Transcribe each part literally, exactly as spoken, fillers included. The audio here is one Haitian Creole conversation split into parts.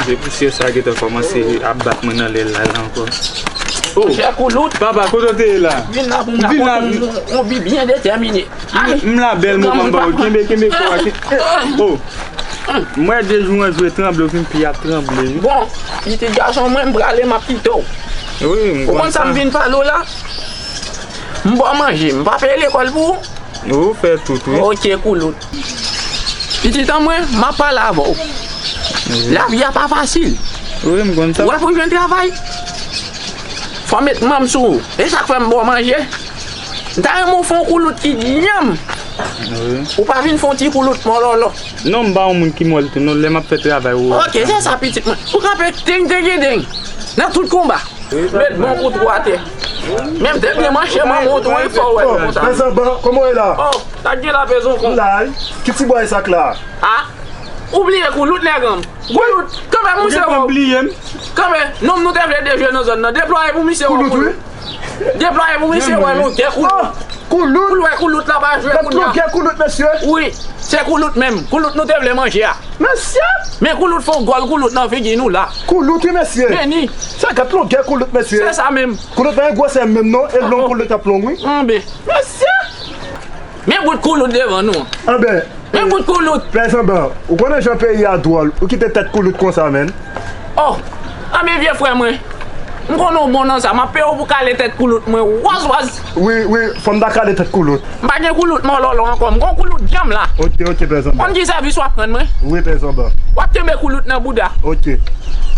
Se pousyè sa gentan kòmanse ap bat mwen nan lè la, la ankò. Oh, Monchè Koulout, papa, kote w te ye la? Vin la pou m rakonte w yon bi byen detèmine. Ay, m la bèl moman ba w. Kenbe, kenbe kò a. Oh, m wè de jou an jwe tranble, w vin pi ap tranble, wi. Bon, pitit gason mwen, m prale, m ap kite w. Wi, m konn sa. Ou konn sa m vin pale w la? M ba w manje, m pa peye lekòl pou ou? Ou fè tout, wi. Ok, Koulout. Pitit an mwen, m ap pale avè w. Lavi a pa fasil. Wi, m konn sa. Ou wè pou jwenn travay, fò w met manm sou ou. E sa k fè m ba w manje. M ta renmen w fè yon koulout ki djanm. Wi. Ou pa vin fè yon ti koulout mòlòlò. Non, m pa yon moun ki mòl tou. Non, lè m ap fè travay, ou wè. Ok, se sa, pitit mwen. Ou kanpe teng, teng, teng. Nan tout konba. Met bon kou twou atè. Menm te byen manche, manman w tou, e fò w wè l konsa. Pèzanban, kòman w ye la? Oh, sa k gen la, pèzon kon. La, ki ti bway sa k la? Ah, ou bliye Koulout, nèg an m. Koulout, kanpe pou misye wè w. Bliye m. Kanpe, nonm nou te vle dejwe nan zòn nan. Deplwaye pou misye wè w, Koulout, wi. Deplwaye pou misye wè longè Koulout. Koulout. Ou wè Koulout la pa jwe kounye a. Longè Koulout, mesye. Wi, se Koulout menm. Koulout nou te vle manje a. Mesye! Men Koulout fè yon gòl Koulout nan figi nou la. Koulout, wi, mesye. Meni. Se gad longè Koulout, mesye. Se sa menm. Koulout pa gen gwosè menm non, e long Koulout ap long, wi. Anben. Mesye! Men bout Koulout devan nou. Anben. Men bout Koulout. Pèzanban, ou konnen jan peyi a dwòl, ou kite tèt Koulout konsa, menn. Oh! Anben, vye frè mwen. M konnen w bon nan sa. M ap peye w pou kale tèt Koulout mwen waz waz. Wi, wi, fò m ta kale tèt Koulout. M pa gen Koulout mòlòlò ankò. M gon Koulout djanm la. Ok, ok, pèzanban. Konn ki sèvis w ap rann mwen? Wi, pèzanban. W ap kenbe Koulout nan bouda. Ok.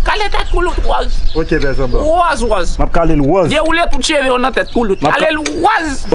Kale tèt Koulout waz. Ok, pèzanban. Waz waz. M ap kale l waz. Dewoule tout cheve w nan tèt Koulout. M ap ka- Kale l waz.